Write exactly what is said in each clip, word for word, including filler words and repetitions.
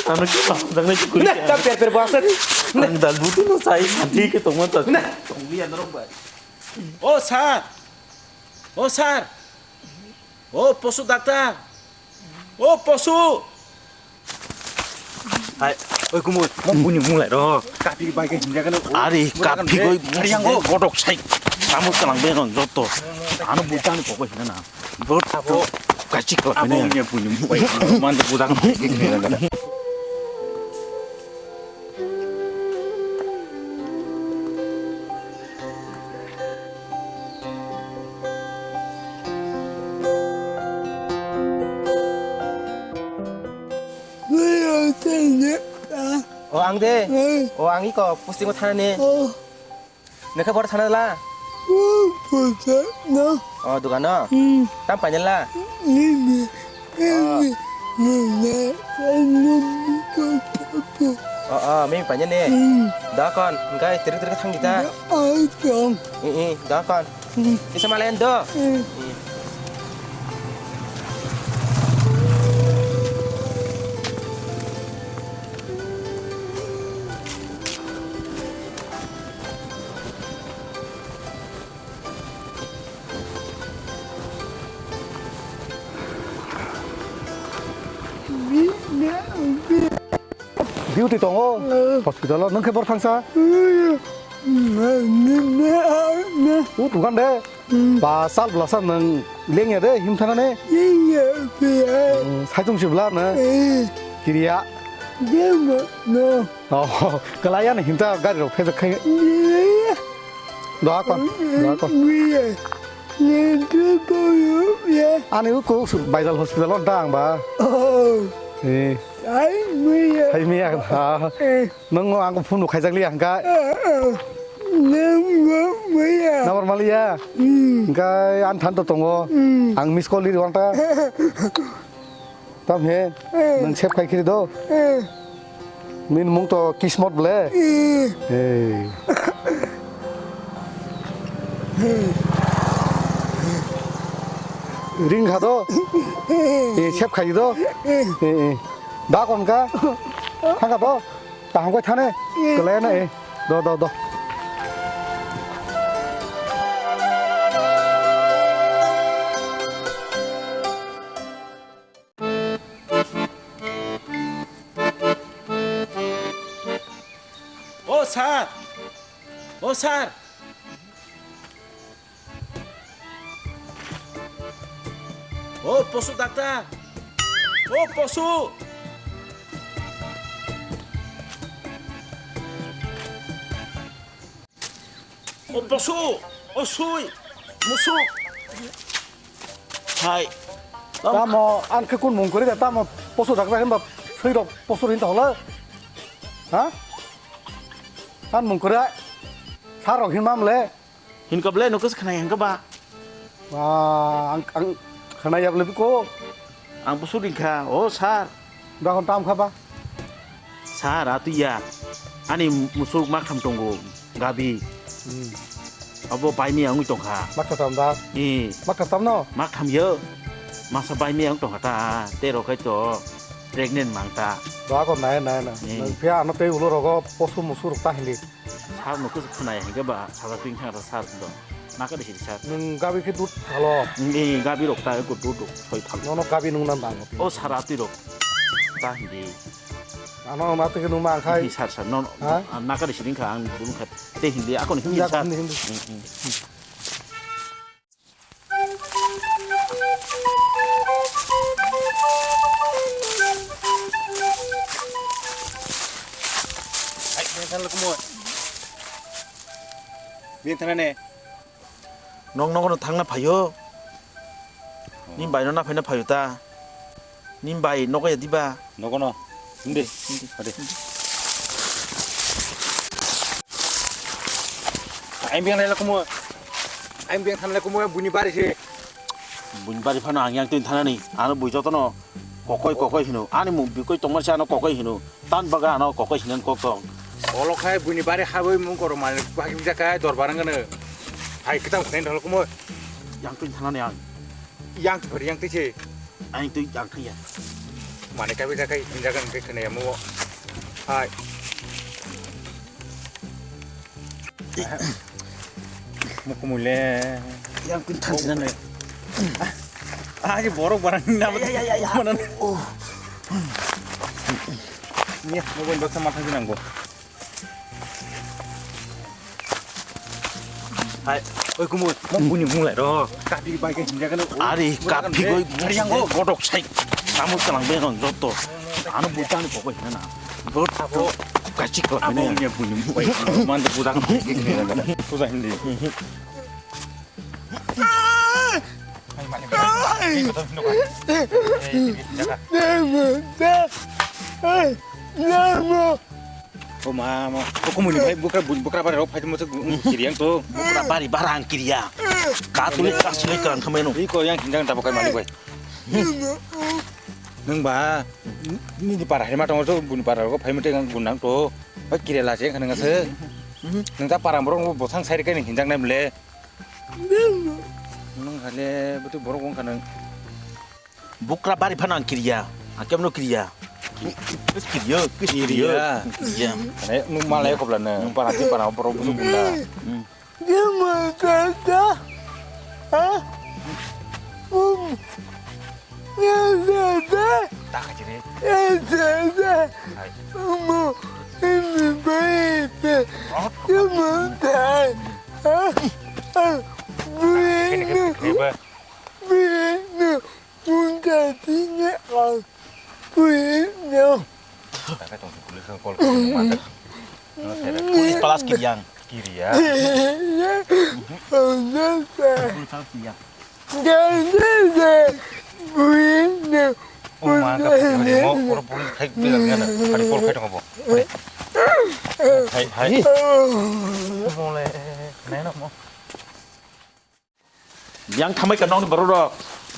Ano ki ba, dang na ki kuri. Ne, ta per per basa. Ne. Ang dal buti no sai, santi ke tongma ta. Ne. Tongli ya norok bai. O sir. O sir. O posu doctor. O posu. Hai, oi kumui, mo buni mulai ro. Kapi bai ke hinja kano. Ari kapi goi, ari yang go. Godok sai. Kamu kalang be non joto. Ano butang ko ko hinana. Bot abo kachik ko. Abo ne buni mulai. Man de butang. O ang de. O ang iko posting o thana ni. Nokha bor thana la. O dukano. Tam paina la. O, o, mimi paina ne. Da kon, engkai tirik tirik thang di ta. I, i, da kon. Kisa malen do. Duty tongo, hospital o nwng khe bor thangsa. U dukan de. Ba sal bwlasa nwng lengya de himthana ne. Saitung si bwla na. Kiriya. Oh, kalaya na himta gari rok phejak khai. Doa kon, doa kon. Ani uko baijal hospital on ta ang ba. Eh. Hai miya. Nwng ang phone khaijak liya hangka. Nwng bo miya. Number maliya. Hingke ang thanto tongo. Ang miss call riri wanta. Tam he. Nwng save khai khiri do. Min mung to kismot ble. Hey. Ring kha do. Eh, save khai do. Eh, eh. Da kon ka? Thang ka to? Kaham koi thane? Kelai na, eh. Do, do, do. O sir! O sir! O posu doctor! O posu! O posu! O sui! Musuk! Hai. Tamo, ang khe kun mung kwrwi da, tamo posu doctor hinba sui rok posu hinta hola? Ha? Ang mung kwrwi, sir rok hinma mle? Hinka ble, nokos khnai hinka ba? Ba, ang, ang khnai ya ble biko. Ang posu ringkha, o sir. Dohon tam kha ba? Sir, atu ya. Ani musuk maktham tongo, gabi. Hmm. Abo bai miya wngwi tongkha. Maktham da? Ee. Maktham no? Maktham yo. Masa bai miya wng tongkha ta. Tei rok khai to pregnant mang ta. Dohakon nai, nai, nai. Ee. Nang phiya ano tei ulo rogo posu musu rok ta hindi. Sir no kusu khwnai hingke ba saja twi thang ta sir do. Naka de sir. Nung gabi khe dut thalo. Ee, gabi rok ta ko dut rok soi thang. Nono gabi nung nan bang. O sir atwi rok. Ta hindi. Ano ma twi nung ma khai. Ee, sir, sir, no, no. Ha? Naka de sir kha ang dun kha. Te hindi, ako ni hindi, sir. Hindi, hindi. Hmm, hmm. Ai, beng thana le kumui. Beng thana ne. Nong nogo no thangna phaio. Ni bai no na phaina phaio ta. Ni bai nogo ya diba? Nogo no. Hindi. Hindi. Ade. Aing beng thana le kumui. Aing beng thana le kumui buni bari se. Buni bari phano ang yang twi thana ni. Ano bui joto no kokoi kokoi hino. Ani mung bikoi tongma se ano kokoi hino. Tan baga ano kokoi hinan kok tong. Olo khai buni bari haboi mung koro mani bagi jakai dorbar ngano. Hai kitam khain thalo kumui. Yang twi thana ni ang. Yang twi yang twi se. Aing twi yang twi ya. Mane kabi da kai hinjagan ke khne mo. Hai. Mukumule. Yang pin than sina ne. Ah, je borok barang ni nama. Ya, ya, ya, ya. Mana? Oh. Ni mo bon baksa matha sinang go. Hai, oi kumui, mo buni mulai ro. Kapi bai ke hinjagan. Ari, kapi goi, hari yang go. Godok sai. Kamu kelang benon joto. Ano bujang ni pokok hina na. Bot abo kacik kok ini. Abo ini punya. Mantap bujang. Bujang ini. O ma, ma. O kumui ni bai bukra, bukra bari rok phai mo se kiri yang to. Bukra bari bara ang kiriya. Katuli kasuli kerang khamai no. Iko yang hinjang tabo kai malik bai. Nung ba, ni di para hai ma tong so buni para rok phai mo te gunang to. Ba kire la se khana se. Nung ta para borok bo thang sai kai hinjang nai mle. Nung hale betu borok wng kha nung. Bukra bari phano ang kiriya. Ang kemno kiriya. Kiriya, kiriya. Kiriya. Kiriya. Ane nung malai khobla nung. Nung para ti para borok busu bunda. Hmm. Dia mau kata, ha? Um. Takajire. Hai. Kene ke putri ba. Takajire. Police palas kiriang. Kiriang. Police palas kiriang. Oh, mantap, hari mo, oro police khai bilang yana, hari pol khai tong bo. Hari. Hai, hai. Mo le, nai na mo. Yang thamai ka nong ni borok rok.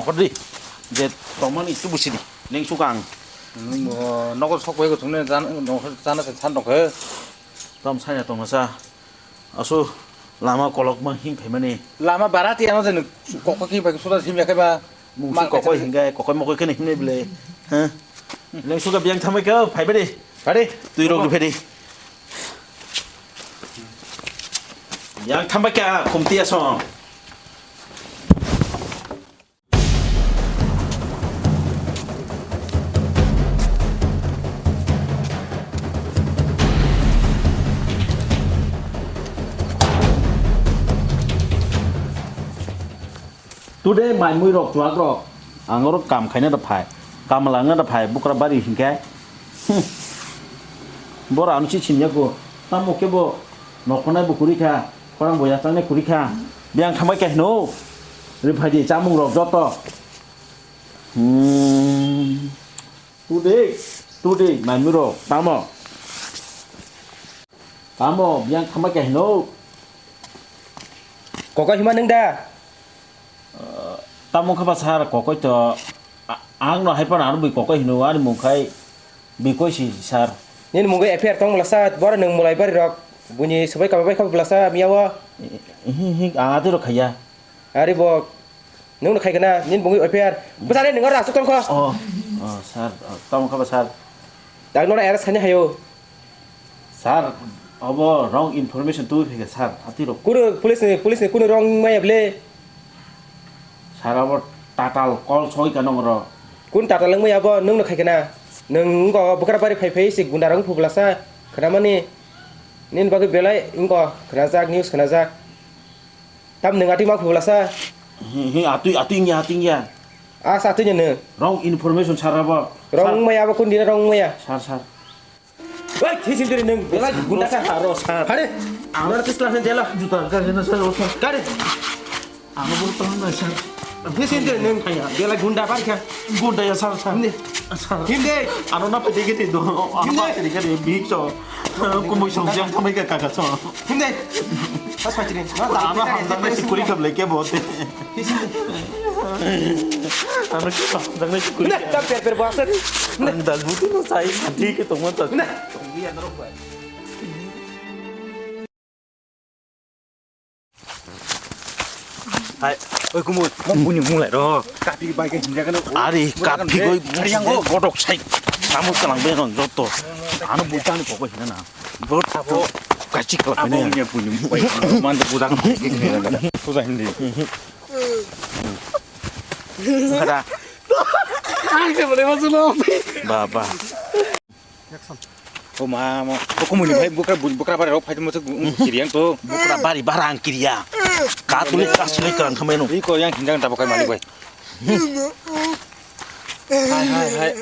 Ongkor di. Je tomani itu busi di. Ning sukang. Nogo sok bai ko sungne jan, nogo jana san san dong khe. Tom saya tong sa. Asu lama kolok ma him phaimani. Lama barati ano jenu kokoi him phai suda him yakai ba. Mungsi kokoi hingkai kokoi mokoi kene himne bile. Ha? Leng suka biang thamai ka phai bade. Bade. Tui rok phai di. Yang thamai ka khumti asong. Today mai mui rok chuak rok ang oro kam khaina da phai, kam langna da phai bukra bari hinkhe. Hmm. Bora ano si simya ko tamo kebo nokhonai bo kuri kha. Khorang bo yachang nai kuri kha. Biang thambai khe hino. Ri phaidi chamung rok joto. Hmm. Today, today, maimui rok, tamo. Tamo, biang thambai khe hino. Kokoi hima nung da? Tamo kha ba sir, kokoi to, a-, ang no hai phano ano bui kokoi hino, ani mung khai. Bikoi si sir. Nini mungwi F I R tong bwlasa, boro nwng mulai bari rok. Buini swbai kama bai kha bwlasa miya o. Hi, hi, ang atwi rok khaiya. Ari bo, nwng no khai kana, nini mungwi F I R. Bwsari nwng oro asuk tong kho. Oh, oh, sir, oh, tamo kha ba sir. Tang nono arrest khaina hayo. Sir, obo wrong information tubui phaikha sir, atwi rok. Kunu police ni, police ni kunu wrong maya ble. Sir, abo tatal call soi ka nong oro. Kun tatal wngmaya abo nwng no khai kana. Nwng wngko bwkra bari phai phai se gunda rok wngphu bwlasa khwnamani. Nini bagwi belai wngko khwnajak, news khwnajak. Tam nwng atwi ma phu bwlasa. Hi, hi, atwi, atwi wngya, atwi wngya. Asa atwi nwng. Wrong information sir abo. Wrong wngmaya abo kun dina wrong wngmaya. Sir, sir. Oi, thisi diri nwng, belai gunda kha. Sir, aro sir. Hare, ang aro tisla sen jela. Juta gari na sir, o sir. Gari. Ang bo tong na sir. Thisi diri nwng, belai gunda bar kha. Gunda ya sir, sir. Hindi. Sir. Hindi. Ano na pede gede do. Ano hindi. Pede gede big so. Kumui song jang thamai ka kaka so. Hindi. Pas pachini. Ano hamdang na sikuri khable ke bote. Ano ki hamdang na sikuri. Hindi, tam per per bahasa. Hindi. Ang dalbuti no sai thik tong man ta. Hindi. Hai, oi kumui, mo buni mulai ro. Kapi bai ke hinja kana. Ari, kapi goi, ari yang go. Godok sai. Kamu kalang be non joto. Ano bujang ni pokok hina na. Bot abo. Kachik kala. Abo ini. Punya punya mulai. Man tu bujang. Bujang hindi. Kada. Ang ke boleh masuk lo. Ba, ba. O ma, ma. O kumuni bhai, bukra, bukra bari rok phai mo kiriyan to. Bukra bari barang kiriya. Ka tuli ka sini kerang khamai no. Iko yang hinjang ta bokai malik bai. Hai, hai, hai.